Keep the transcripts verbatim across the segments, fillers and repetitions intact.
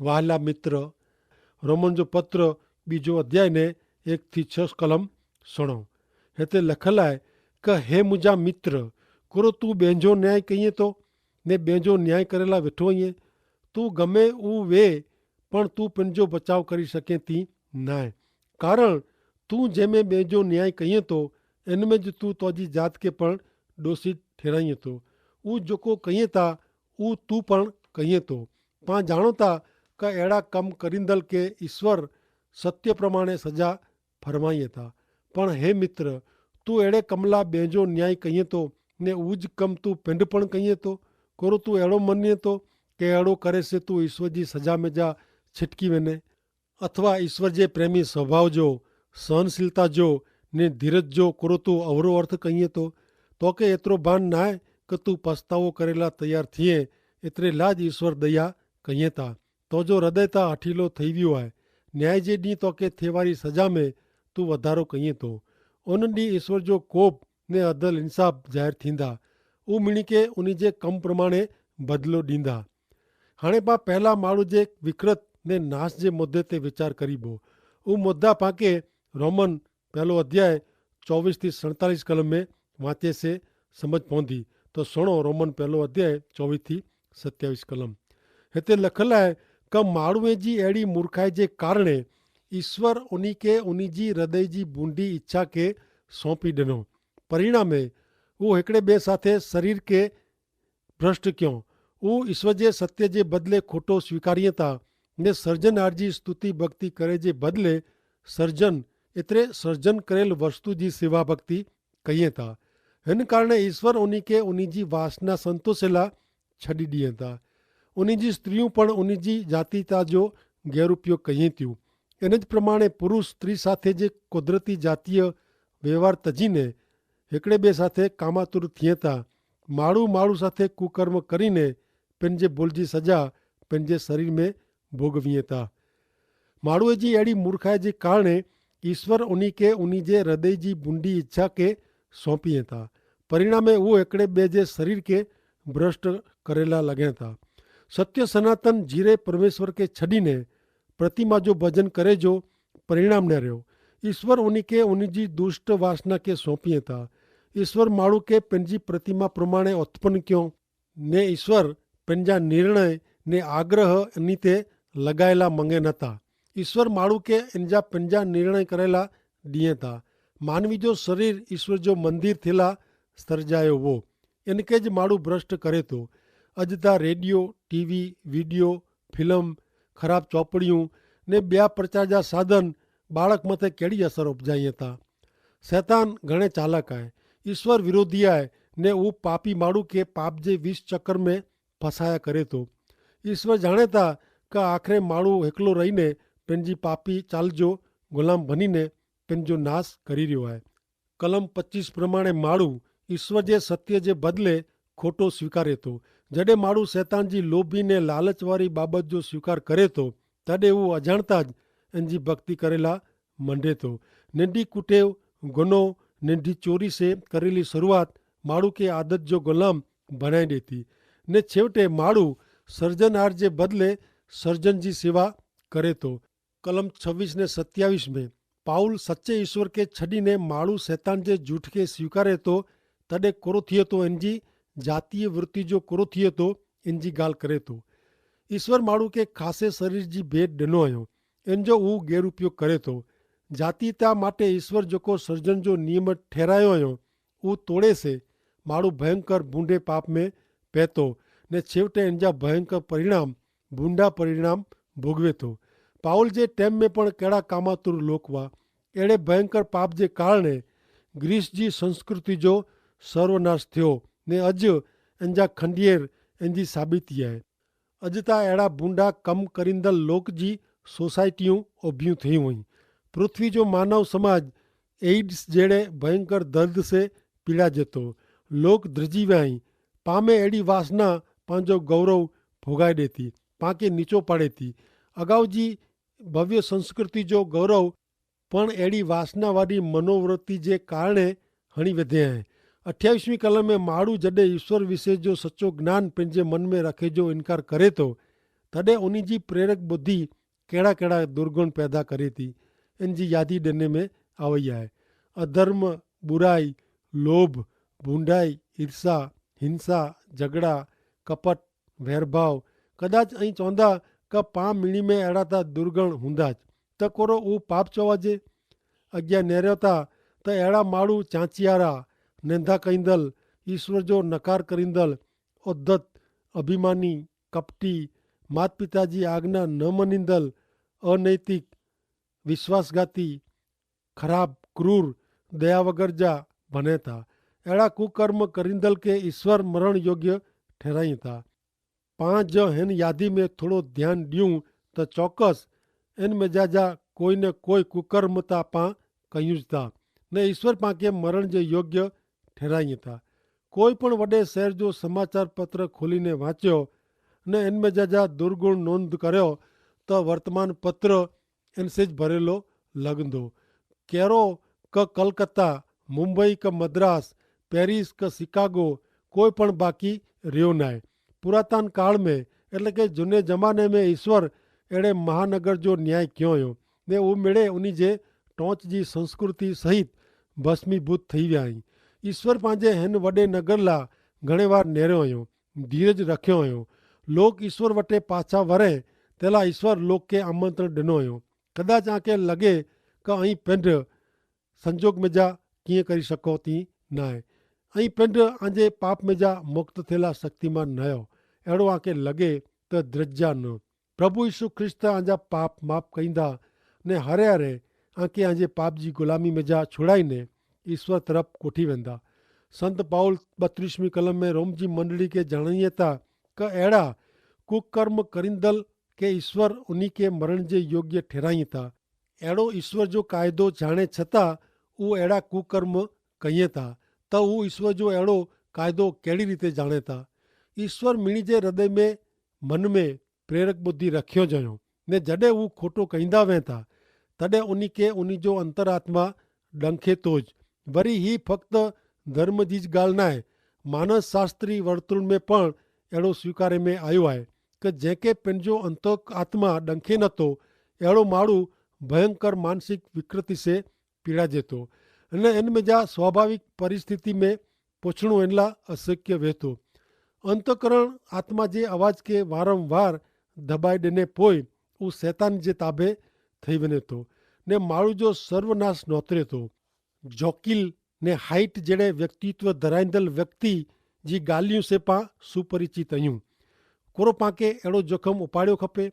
વહાલા મિત્ર, રોમન જો પત્ર બીજો અધ્યાય ને એક થી છ કલમ સણો. હેતે લખેલા હૈ, કે હે મુજા મિત્ર, કોરો તું બેંજો ન્યાય કહિએ તો? ને બેંજો ન્યાય કરેલા વેઠો હૈં? તું ગમે ઉં વે, પણ તું પેનજો બચાવ કરી શકે તી નાય. કારણ તું જેમે બેંજો ન્યાય કહિએ તો, એનમે જ તું તોજી જાત કે પણ દોષિત ઠેરાઈ તો. ઉં જોકો કહિએ તા ઉં તું પણ કહિએ તો. પાં જાણો તા, કે એડા કમ કરીંદલ કે ઈસ્વર સત્ય પ્રમાણે સજા ફરમાઈ તા. પણ હે મિત્ર, તું એડે કમલા બેંજો ન્યાય કહિએ તો? ને ઉજ કમ તું પેંડ પણ કહિએ તો? કોરો તું એડો મનિયે તો, કે એડો કરે સે તું ઈસ્વર જી સજા મેં જા છિટકી વેને? અથવા ઈસ્વર જે પ્રેમી સ્વભાવ જો, સહનશીલતા જો, ને ધીરજ જો કોરો તું અવરો અર્થ કહિએ તો? તો કે એતરો ભાન નાય, કે તું પસ્તાવો કરેલા તૈયાર થિયે? એતરે લાજ ઈસ્વર દયા કહિએ તા. તો જો હૃદય તા હઠીલો થઈ વ્યો આય. ન્યાય જે દી તો કે થેવારી સજા મેં તું વધારો કહિએ તો? ઉન દી ઈસ્વર જો કોપ ને અદલ ઇન્સાફ જાહેર થીંદા. ઉ મિણી કે ઉની જે કમ પ્રમાણે બદલો દીંદા. હાણે પા પહેલા માળુ જે વિકૃત ને નાસ જે મુદ્દે તે વિચાર કરીબો. ઉ મુદ્દા પાંકે રોમન પહેલો અધ્યાય ચોવીસ થી સૈતાલીસ કલમ મેં વાંચે સે સમઝ પોંધી. તો સુણો, રોમન પહેલો અધ્યાય ચોવીસ થી સત્યાવીસ કલમ. હેતે લખેલા હૈ, કે માળુએ જી એડી મૂર્ખાઈ જે કારણે ઈસ્વર ઉની કે ઉની જી હૃદય જી બૂંડી ઇચ્છા કે સોંપી દેનો. પરિણામે ઉહ હેકડ઼ે બે સાથે શરીર કે ભ્રષ્ટ ક્યો. ઉહ ઈસ્વર જે સત્ય જે બદલે ખોટો સ્વીકારિયે તા, ને સર્જન આરજી સ્તુતિ ભક્તિ કરે જે બદલે સર્જન એતરે સર્જન કરેલ વસ્તુ જી સેવા ભક્તિ કહિયે તા. હેન કારણે ઈસ્વર ઉની કે ઉની જી વાસના સંતોષેલા છડી દિયે તા. ઉની જી સ્ત્રીઓ પણ ઉની જી જાતિતા જો ગેરઉપયોગ કહિયે ત્યું. એન જ પ્રમાણે પુરુષ સ્ત્રી સાથે જે કુદરતી જાતિય વ્યવહાર તજીને હેકડ઼ે બે સાથે કામાતુર થિયે તા. માળુ માળુ સાથે કુકર્મ કરીને પેનજે બોલજી સજા પેનજે શરીર મેં ભોગવિયે તા. માળુ જી એડી મૂર્ખાઈ જે કારણે ઈસ્વર ઉની કે ઉની જે હૃદય જી બુંડી ઇચ્છા કે સોંપિયે તા. પરિણામે ઉહ એકડ઼ે બે જે શરીર કે ભ્રષ્ટ કરેલા લગે તા. સત્ય સનાતન જીરે પરમેશ્વર કે છડીને પ્રતિમા જો ભજન કરે જો પરિણામ ન રહ્યો. ઈસ્વર ઉની કે ઉની જી દુષ્ટ વાસના કે સોંપિયે તા. ઈસ્વર માળુ કે પેનજી પ્રતિમા પ્રમાણે ઉત્પન ક્યો. ને ઈસ્વર પેનજા નિર્ણય ને આગ્રહ એની તે લગાયેલા મંગે નતા. ઈસ્વર માળુ કે એનજા પેનજા નિર્ણય કરેલા દિયે તા. માનવી જો શરીર ઈસ્વર જો મંદિર થેલા સર્જાયો વો. એન કે જ માળુ ભ્રષ્ટ કરે તો. અજ તા રેડિયો, ટીવી, વિડિયો, ફિલ્મ, ખરાબ ચોપડિયું ને બ્યા પ્રચાર જા સાધન બાળક મતે કેડી અસર ઉપજાઈ તા? સૈતાન ઘણે ચાલક આય, ઈસ્વર વિરોધી આય, ને ઉપ પાપી માળુ કે પાપ જે વિશ ચક્ર મેં ફસાયા કરે તો. ઈસ્વર જાણે તા કે આખરે માળુ હેકલો રહી ને પેનજી પાપી ચાલ જો ગુલામ ભની ને પેનજો નાસ કરી રહ્યો આય. કલમ પચ્ચીસ પ્રમાણે માળુ ઈસ્વર જે સત્ય જે બદલે ખોટો સ્વીકારે તો. જડે માળુ સૈતાન જી લોભી ને લાલચવારી બાબત જો સ્વીકાર કરે તો, તદે ઉં અજાણતા જ એનજી ભક્તિ કરેલા મંડે તો. નેંધી કુટેવ, ગુનો, નેંધી ચોરી સે કરેલી શરૂઆત માળુ કે આદત જો ગુલામ ભનાઈ દેતી. ને છેવટે માળુ સર્જન આર જે બદલે સર્જન જી સેવા કરે તો. કલમ છવીસ ને સત્યાવીસ મેં પાઉલ સચ્ચે ઈસ્વર કે છડીને માળુ સૈતાન જે જૂઠ કે સ્વીકારે તો, તદે કોરો થિયે તો એનજી જાતીય વૃત્તિ જો કોરો થિયે તો એનજી ગાલ કરે તો. ઈસ્વર માળુ કે ખાસે શરીર જી ભેટ ડેનો અયો, એનજો ઉં ગેરઉપયોગ કરે તો. જાતિતા માટે ઈસ્વર જોકો સર્જન જો નિયમ ઠેરાયો અયો ઉં તોડે સે માળુ ભયંકર ભૂંડે પાપ મેં પૈતો, ને છેવટે એનજા ભયંકર પરિણામ ભૂંડા પરિણામ ભોગવે તો. પાઉલ જે ટેમ મેં પણ કેડા કામાતુર લોક વા. એડે ભયંકર પાપ જે કારણે ગ્રીસ જી સંસ્કૃતિ જો સર્વનાશ થયો, ને અજ એનજા ખંડિયેર એનજી સાબિતી આય. અજ તા એડા ભૂંડા કમ કરીંદલ લોક જી સોસાયટીઓ ઓભ્યું થયું વય. પૃથ્વી જો માનવ સમાજ એઇડ્સ જેડે ભયંકર દર્દ સે પીડા જેતો. લોક ધ્રજી વ્યાઈ પામે એડી વાસના પાંજો ગૌરવ ભોગાઈ દેતી, પાંકે નીચો પાડેતી. અગાઉ જી ભવ્ય સંસ્કૃતિ જો ગૌરવ પણ એડી વાસનાવાદી મનોવૃત્તિ જે કારણે હણી વધે હૈં. અઠ્યાવીસમી કલમ મેં માડૂ જડે ઈસ્વર વિશે જો સચો જ્ઞાન પેનજે મન મેં રખે જો ઇનકાર કરે તો, તદે ઉની જી પ્રેરક બુદ્ધિ કહેડા કહેડા દુર્ગણ પેદા કરે તી, એન જી યાદી દેને મેં આવય આય. અધર્મ, બુરાઈ, લોભ, ભૂંડાઈ, ઈર્ષ્યા, હિંસા, જગડા, કપટ, વૈરભાવ. કદાચ અહીં ચોંદા કે પાં મિણી મેં એડા તા દુર્ગણ હુંદા જ, તો કોરો ઉપાપ ચોવા જે? અજ્ઞા નેર્યો તા તો એડા માળુ ચાંચિયારા, નેંધા કૈંદલ, ઈશ્વર જો નકાર કરીંદલ, ઉદ્ધત, અભિમાની, કપટી, માતપિતા જી આજ્ઞા ન મનીંદલ, અનૈતિક, વિશ્વાસગાતી, ખરાબ, ક્રૂર, દયા વગર જા ભને થા. એડા કુકર્મ કરીંદલ કે ઈશ્વર મરણ યોગ્ય ઠેરાઈ થા. પાં જો હેન યાદી મેં થોડો ધ્યાન દિયું, તો ચોક્કસ એન મેં જા જા કોઈ ને કોઈ કુકર્મ તા પાં કહ્યું જ થા, ને ઈશ્વર પાંકે મરણ જે યોગ્ય ઠેરાઈ થા. કોઈ પણ વડે શહેર જો સમાચાર પત્ર ખોલી ને વાંચ્યો ને એન મેં જા જા દુર્ગુણ નોંધ કર્યો, તો વર્તમાન પત્ર એન સે જ ભરેલો લગંદો. કેરો કે કલકત્તા, મુંબઈ કે મદ્રાસ, પેરિસ કે શિકાગો, કોઈ પણ બાકી રહ્યો નાય. પુરાતન કાળ મેં, એટલે કે જુને જમાને મેં ઈશ્વર એડે મહાનગર જો ન્યાય ક્યો યો, ને ઉમેડે ઉની જે ટોંચ જી સંસ્કૃતિ સહિત ભસ્મીભૂત થઈ વ્યા હૈં. ઈશ્વર પાંજે હેન વડે નગરલા ઘણે વાર નેર્યો યો, ધીરજ રખ્યો યો. લોક ઈશ્વર વટે પાછા વરે, તેલા ઈશ્વર લોક કે આમંત્રણ ડેનો યો. કદાચ આંકે લગે કે અહીં પેંધ સંજોગ મેં જા કિંય કરી શકો તી નાય. અહીં પેંધ આંજે પાપ મેં જા મુક્ત થેલા શક્તિમાન નયો, એડો આંકે લગે તો દ્રજ્જા ન. પ્રભુ ઈસુ ખ્રિસ્ત આંજા પાપ માફ કઈંદા, ને હરે હરે આંકે આંજે પાપ જી ગુલામી મેં જા છુડાઈ ને ઈસ્વર તરફ કોઠી વેંદા. સંત પાઉલ બત્રીસમી કલમ મેં રોમ જી મંડળી કે જણાઈ થા, કે એડા કુકર્મ કરિંદલ કે ઈસ્વર ઉની કે મરણ જે યોગ્ય ઠેરાઈ થા. એડો ઈસ્વર જો કાયદો જાણે છતાં ઉ એડા કુકર્મ કહિએ થા, તો ઉ ઈસ્વર જો એડો કાયદો કેડી રીતે જાણે થા? ઈસ્વર મિણી જે હૃદય મેં મન મેં પ્રેરક બુદ્ધિ રખ્યો જયો, ને જડે ઉ ખોટો કહિંદા વેતા તદે ઉની કે ઉની જો અંતરાત્મા ડંખે તો જ. વરી હી ફક્ત ધર્મ જી જ ગાલ નાય, માનસ શાસ્ત્રી વર્તન મેં પણ એડો સ્વીકારે મેં આયો આય, કે જેંકે પેનજો અંતક આત્મા ડંખે નતો એડો માડૂ ભયંકર માનસિક વિકૃતિ સે પીડા જેતો, અને એન મેં જા સ્વાભાવિક પરિસ્થિતિ મેં પોછણો એનલા અશક્ય વહેતો. અંતકરણ આત્મા જે અવાજ કે વારંવાર ધબાઈ દેને પોય ઉં સૈતાન જે તાબે થઈ વેને તો, ને માળુ જો સર્વનાશ નોતરે તો. જોકિલ ને હાઈટ જેડે વ્યક્તિત્વ ધરાઈંદલ વ્યક્તિ જી ગાલિયું સે પાં સુપરિચિત અયું. કોરો પાંકે એડો જોખમ ઉપાડ્યો ખપે?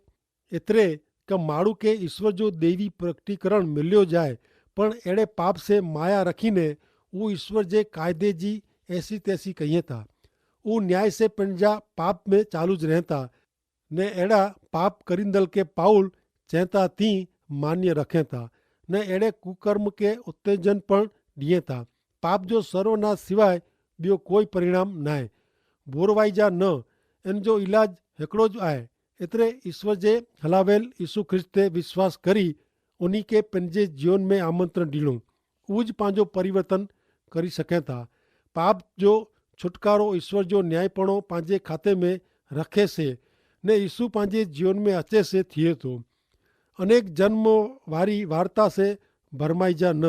એતરે કે માળુ કે ઈસ્વર જો દૈવી પ્રકટીકરણ મિલ્યો જાય, પણ એડે પાપ સે માયા રખીને ઉં ઈસ્વર જે કાયદે જી એસી તેસી કહિયે તા. ઉં ન્યાય સે પંજા પાપ મેં ચાલુ જ રહેતા, ને એડા પાપ કરીંદલ કે પાઉલ ચેંતા તી માન્ય રખેતા, ને એડે કુકર્મ કે ઉત્તેજન પણ દિયેતા. પાપ જો સર્વના સિવાય બ્યો કોઈ પરિણામ નાય. બોરવાઈ જા ન, એન જો ઇલાજ હેકડો જ આય. એતરે ઈસ્વર જે હલાવેલ ઈસુ ખ્રિસ્ત તે વિશ્વાસ કરી ઉની કે પંજે જીવન મેં આમંત્રણ દીણું, ઉજ પાંજો પરિવર્તન કરી શકેતા. પાપ જો છુટકારો ઈસ્વર જો ન્યાયીપણો પાંજે ખાતે મેં રખે સે, ને ઈસુ પાંજે જીવન મેં અચે સે થિયે તો. અનેક જન્મ વારી વાર્તા સે ભરમાઈ જા ન.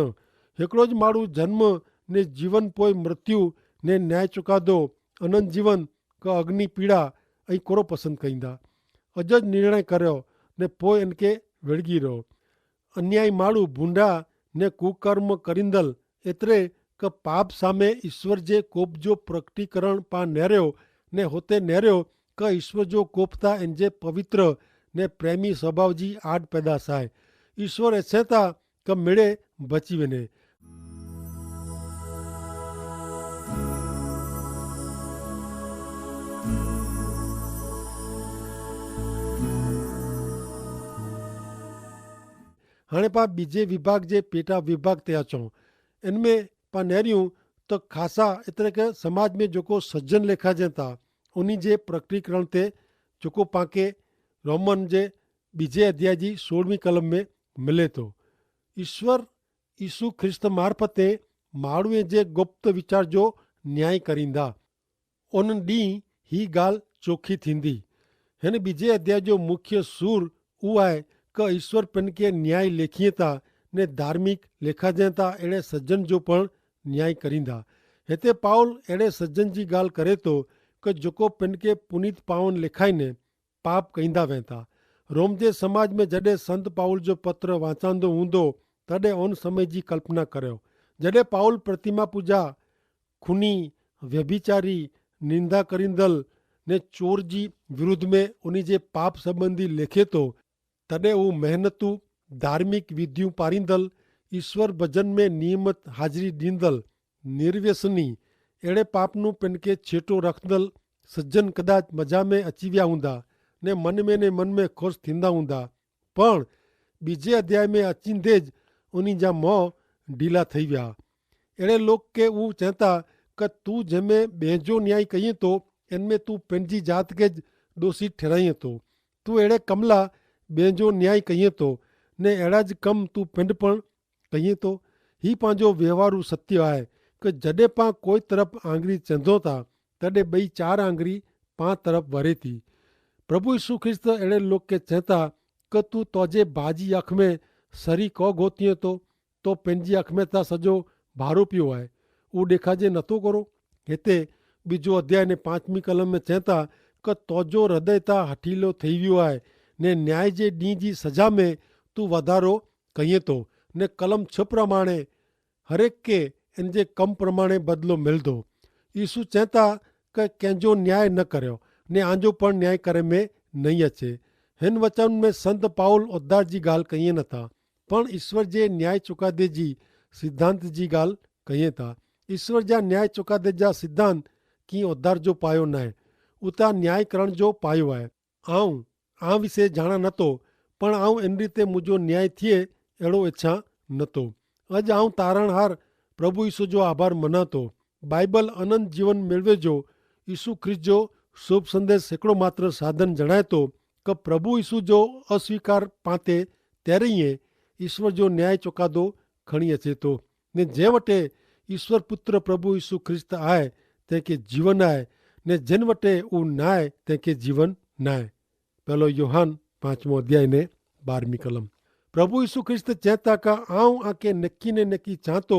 હેકડો જ માડૂ જન્મ ને જીવન પોય મૃત્યુ ને ન્યાય ચુકાદો, અનંત જીવન કે અગ્નિ પીડા અહીં કોરો પસંદ કઈંદા? અજ જ નિર્ણય કર્યો ને પોય એનકે વેડગી રહ્યો. અન્યાયી માળુ ભૂંડા ને કુકર્મ કરિંદલ એતરે કે પાપ સામે ઈસ્વર જે કોપ જો પ્રકટીકરણ પા નેર્યો, ને હોતે નેર્યો કે ઈસ્વર જો કોપ તા એન જે પવિત્ર ને પ્રેમી સ્વભાવ જી આડ પેદા સાય. ઈસ્વર એસે તા કે મેળે બચી વેને. હાણે પા બીજે વિભાગ જે પેટા વિભાગ તે અચો. એન મેં પા નેર્યું તો ખાસા એતરે કે સમાજ મેં જોકો સજ્જન લેખા જેતા ઉની જે પ્રકટીકરણ તે જોકો પાંકે રોમન જે બીજે અધ્યાય જી સોળમી કલમ મેં મિલે તો. ઈસ્વર ઈસુ ખ્રિસ્ત મારફતે માળુએ જે ગુપ્ત વિચાર જો ન્યાય કરીંદા. ઉન દી હી ગાલ ચોખી થીંદી. હેન બીજે અધ્યાય જો મુખ્ય સૂર ઉઆય કે ઈસ્વર પેનકે ન્યાય લેખીએ તા ને ધાર્મિક લેખા જેતા એડે સજ્જન જો પણ ન્યાય કરીંદા. હેતે પાઉલ એડે સજ્જન જી ગાલ કરે તો કે જોકો પેનકે પુનિત પાવન લેખાઈ ને પાપ કહીંદા વેતા. રોમ જે સમાજ મેં જડે સંત પાઉલ જો પત્ર વાંચાંદો ઊંદો તદે ઓન સમય જી કલ્પના કર્યો. જડે પાઉલ પ્રતિમા પૂજા, ખુની, વ્યભિચારી, નિંદા કરીંદલ ને ચોર જી વિરુદ્ધ મેં ઉની જે પાપ સંબંધી લેખે તો તદે ઉં મહેનતુ, ધાર્મિક વિધિયું પારીંદલ, ઈસ્વર ભજન મેં નિયમત હાજરી દીંદલ, નિર્વ્યસની એડે પાપનું પેનકે છેટો રખદલ સજ્જન કદાચ મજા મેં અચીવ્યા હુંદા ને મન મેં ને મન મેં ખુશ થીંદા હુંદા. પણ બીજે અધ્યાય મેં અચીંદે જ ઉની જા મોં ઢીલા થઈ વ્યા. એડે લોક કે ઉં ચેંતા કે તું જેમે બેંજો ન્યાય કહિયે તો એન મેં તું પેનજી જાત કે જ દોષી ઠેરાઈ તો. તું એડે કમલા બેંજો ન્યાય કહિયે તો ને એડા જ કમ તું પેંડ પણ કહિયે તો. હી પાંજો વ્યવહારુ સત્ય આય કે જડે પાં કોઈ તરફ આંગરી ચેંધો તા તદે બઈ ચાર આંગરી પાં તરફ વરે થી. પ્રભુ ઈસુ ખ્રિસ્ત એડે લોકે ચેંતા કે તું તોજે ભાજી અખ મેં સરી કો ગોતિયે તો તો પેનજી અખ મેં તા સજો ભારો પ્યો આય ઉડેખા જે નતો કરો. હેતે બીજો અધ્યાય ને પાંચમી કલમ મેં ચેંતા કે તોજો હૃદય તા હઠીલો થઈ વ્યો આય ને ન્યાય જે દી જી સજા મેં તું વધારો કહિયે તો ને કલમ છ પ્રમાણે હરેક કે એન જે કમ પ્રમાણે બદલો મેલ દો. ઈસુ ચેંતા કે કેંજો ન્યાય ન કર્યો ને આંજો પણ ન્યાય કરે મેં નહીં અચે. હેન વચન મેં સંત પાઉલ ઉદ્ધાર જી ગાલ કહિયે નતા પણ ઈસ્વર જે ન્યાય ચુકાદે જી સિદ્ધાંત જી ગાલ કહિયે તા. ઈસ્વર જા ન્યાય ચુકાદે જા સિદ્ધાંત કી ઉદ્ધાર જો પાયો નાય ઉતા ન્યાય કરણ જો પાયો આય. આઉં આ વિશે જાણા નતો પણ આઉં એન રીતે મુજો ન્યાય થિયે એડો ઇચ્છા નતો. અજ આઉં તારણહાર પ્રભુ ઈસુ જો આભાર મનાતો. બાઈબલ અનંત જીવન મેળવે જો ઈસુ ખ્રિસ્ત જો શુભ સંદેશ સેંકડો માત્ર સાધન જણાયતો કે પ્રભુ ઈસુ જો અસ્વીકાર પાતે તેરેયે ઈસ્વર જો ન્યાય ચોકાદો ખણી અચેતો. ને જે વટે ઈસ્વર પુત્ર પ્રભુ ઈસુ ખ્રિસ્ત આય તેંકે જીવન આય ને જેન વટે ઉં નાય તેંકે જીવન નાય. પહેલો યોહાન પાંચમો અધ્યાય ને બારમી કલમ. પ્રભુ ઈસુ ખ્રિસ્ત ચેંતા કા આઉં આકે નેકી ને નેકી ચાંતો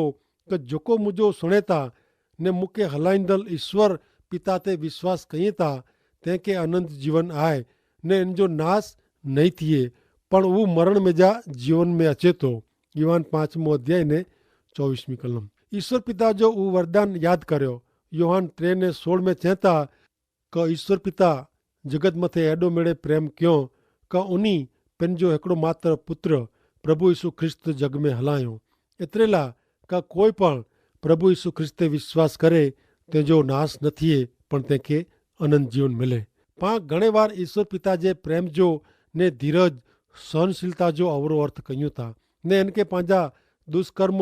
કે જોકો મુજો સુણેતા ને મુકે હલાઈંદલ ઈસ્વર પિતા તે વિશ્વાસ કહિયે તા તેંકે અનંત જીવન આય ને એન જો નાસ નહીં થિયે પણ ઉં મરણ મેં જા જીવન મેં અચેતો. યોહાન પાંચમો અધ્યાય ને ચોવીસમી કલમ. ઈસ્વર પિતા જો ઉં વરદાન યાદ કર્યો. યોહાન ત્રે ને સોળ મેં ચેંતા કે ઈસ્વર પિતા જગત મતે એડો મેળે પ્રેમ ક્યો કે ઉની પેનજો હેકડો માત્ર પુત્ર પ્રભુ ઈસુ ખ્રિસ્ત જગ મેં હલાયો એતરેલા કે કોઈ પણ પ્રભુ ઈસુ ખ્રિસ્તે વિશ્વાસ કરે તેજો નાસ ન થિયે પણ તેંકે અનંત જીવન મિલે. પાં ઘણે વાર ઈસ્વર પિતા જે પ્રેમ જો ને ધીરજ સહનશીલતા જો અવરો અર્થ કહ્યું તા ને એનકે પાંજા દુષ્કર્મ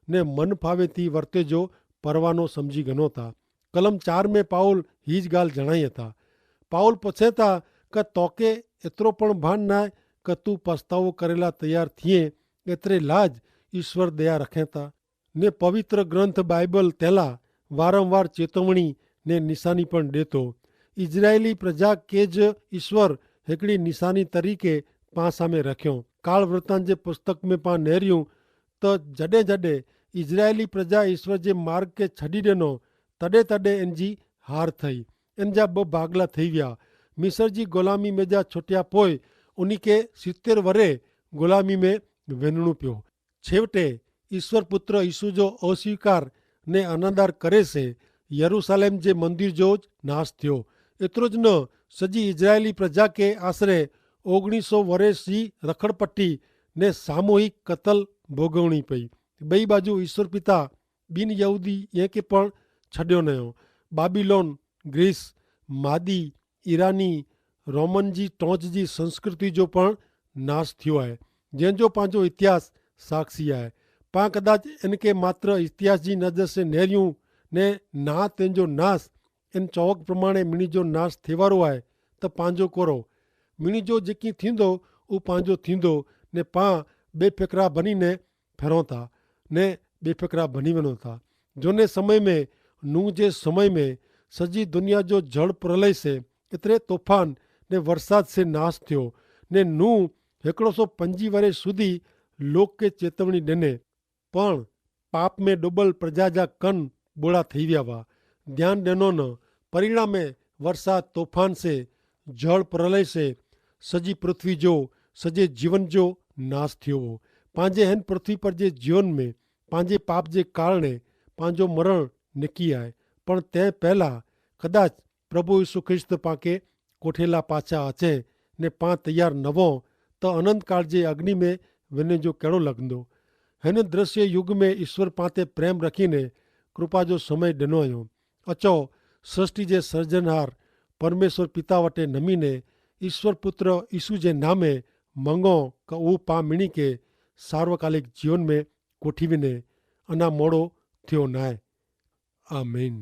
ને મન ફાવે થી વર્તે જો પરવાનો સમઝી ગનો તા. કલમ ચાર મેં પાઉલ હી જ ગાલ જણાઈ હતા. પાઉલ પછે તા કે તોકે એતરો પણ ભાન નાય કે તું પસ્તાવો કરેલા તૈયાર થિયે એતરે લાજ ઈસ્વર દયા રખેતા. ને પવિત્ર ગ્રંથ બાઈબલ તેલા વારંવાર ચેતવણી ને નિશાની પણ દેતો. ઇઝરાયેલી પ્રજા કે જ ઈસ્વર હેકડી નિશાની તરીકે પાં સામે રખ્યો. કાળવર્તાન જે પુસ્તક મેં પાં નેર્યું તો જડે જડે ઇઝરાયેલી પ્રજા ઈસ્વર જે માર્ગ કે છડી દેનો તદે તદે એનજી હાર થઈ. એનજા બહ ભાગલા થઈ વ્યા. મિસર જી ગોલામી મેં જા છોટ્યા પોય ઉની કે સિત્તેર વરે ગોલામી મેં વેનણું પ્યો. છેવટે ઈસ્વર પુત્ર ઈસુ જો અસ્વીકાર ને અનાદાર કરે સે યરૂસાલેમ જે મંદિર જો જ નાસ થયો. એતરો જ ન સજી ઇઝરાયેલી પ્રજા કે આશરે ઓગણીસો વરે સી રખડપટ્ટી ને સામૂહિક કતલ ભોગવણી પઈ. બઈ બાજુ ઈસ્વર પિતા બિનયહૂદી યે કે પણ છડ્યો નયો. બાબિલોન, ગ્રીસ, માદી, ઇરાની, રોમન જી ટોંચ જી સંસ્કૃતિ જો પણ નાસ થયો આય. જેન જો પાંજો ઇતિહાસ સાક્ષી આય. પાં કદાચ એન કે માત્ર ઇતિહાસ જી નજર સે નેર્યું ને ના તેન જો નાસ એન ચોવક પ્રમાણે મિણી જો નાસ થેવારો આય. તો પાંજો કોરો મિણી જો જેકી થીંદો ઉપાંજો થીંદો ને પાં બેફેકરા ભની ને ફેરોતા ને બેફેકરા ભની વેનોતા. જોને સમય મેં નૂહ જે સમય મેં સજી દુનિયા જો જળ પ્રલય સે એતરે તોફાન ને વરસાદ સે નાસ થયો. ને નૂહ હેકડો સો પંજી વરે સુધી લોક કે ચેતવણી દેને, પણ પાપ મેં ડોબલ પ્રજા જા કન બોળા થઈ વ્યાવા. ધ્યાન દેનો ન, પરિણામે વરસાદ તોફાન સે, જળ પ્રલય સે સજી પૃથ્વી જો, સજે જીવન જો નાસ થયો હો. પાંજે હેન પૃથ્વી પર જે જીવન મેં પાંજે પાપ જે કારણે પાંજો મરણ નેકી આય. પણ તે પહેલા કદાચ પ્રભુ ઈસુ ખ્રિસ્ત પાંકે કોઠેલા પાછા હચે ને પાં તૈયાર નવો, તો અનંતકાળ જે અગ્નિ મેં વેને જો કેડો લગંદો? હેન દ્રશ્ય યુગ મેં ઈસ્વર પાંતે પ્રેમ રખીને કૃપા જો સમય ડેનો અયો. અચો સૃષ્ટિ જે સર્જનહાર પરમેશ્વર પિતા વટે નમીને ઈસ્વર પુત્ર ઈસુ જે નામે મંગો, કે ઉપામિણી કે સાર્વકાલિક જીવન મેં કોઠીવીને અના મોડો થયો નાય. આમીન.